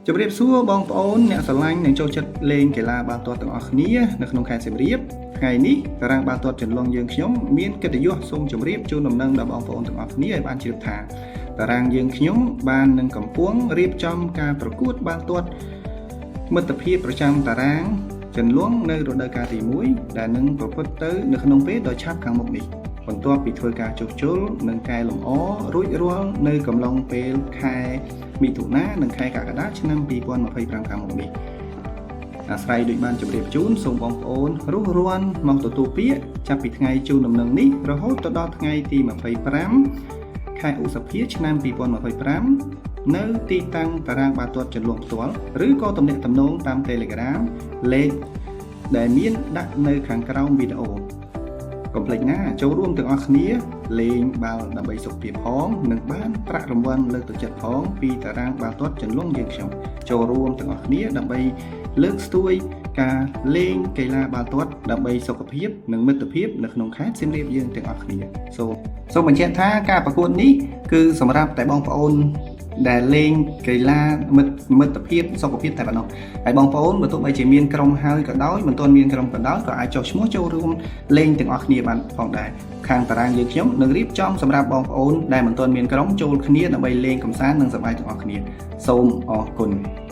ជម្រាបសួរបងប្អូនអ្នកស្រឡាញ់និងចូលចិត្តលេងកីឡាបាល់ទាត់ទាំងអស់គ្នានៅក្នុងខេត្តសៀមរាបថ្ងៃនេះតារាងបាល់ទាត់ចន្លង់យើងខ្ញុំមានកិត្តិយសសូមជម្រាបជូនដំណឹងដល់បងប្អូនទាំងអស់គ្នាឲ្យបានជ្រាបថាតារាងយើងខ្ញុំបាននឹងកំពុងរៀបចំការប្រកួតបាល់ទាត់មិត្តភាពប្រចាំតារាងចន្លង់នៅរដូវកាលទី1ដែលនឹងប្រព្រឹត្តទៅនៅក្នុងពេលដ៏ឆាប់ខាងមុខនេះបន្ទាប់ពីធ្វើការជួសជុលនិងកែលម្អរួចរាល់នៅកំឡុងពេលខែមិថុនានិងខែកក្កដាឆ្នាំ2025ខាងមុខនេះអាស្រ័យដូចបានជម្រាបជូនសូមបងប្អូនរួសរាន់មកទទួលពាក្យចាប់ពីថ្ងៃជូនដំណឹងនេះរហូតទៅដល់ថ្ងៃទី25ខែឧសភាឆ្នាំ2025នៅទីតាំងតារាងបាល់ទាត់ចន្លង់ផ្ទាល់ឬក៏ទំនាក់ទំនងតាម Telegram លេខដែលមានដាក់នៅខាងក្រោមវីដេអូកុំភ្លេចណាចូលរួមទាំងអស់គ្នាលេងបាល់ដើម្បីសុខភាពផងនិងបានប្រាក់រង្វាន់លើកទឹកចិត្តផងពីតារាងបាល់ទាត់ចន្លង់យើងខ្ញុំចូលរួមទាំងអស់គ្នាដើម្បីលើកស្ទួយការលេងកីឡាបាល់ទាត់ដើម្បីសុខភាពនិងមិត្តភាពនៅក្នុងខេត្តសៀមរាបយើងទាំងអស់គ្នាសូមសូមបញ្ជាក់ថាការប្រកួតនេះគឺសម្រាប់តែបងប្អូនដែលលេងកីឡាមិត្តមិត្តភាពសុខភាពតែប៉ុណ្ណោះហើយបងប្អូនបើទោះបីជាមានក្រុមហើយក៏ដោយមិនទាន់មានក្រុមក៏ដោយក៏អាចចុះឈ្មោះចូលរួមលេងទាំងអស់គ្នាបានផងដែរខាងតារាងយើងខ្ញុំនឹងរៀបចំសម្រាប់បងប្អូនដែលមិនទាន់មានក្រុមចូលគ្នាដើម្បីលេងកម្សាន្តនិងសប្បាយទាំងអស់គ្នាសូមអរគុណ។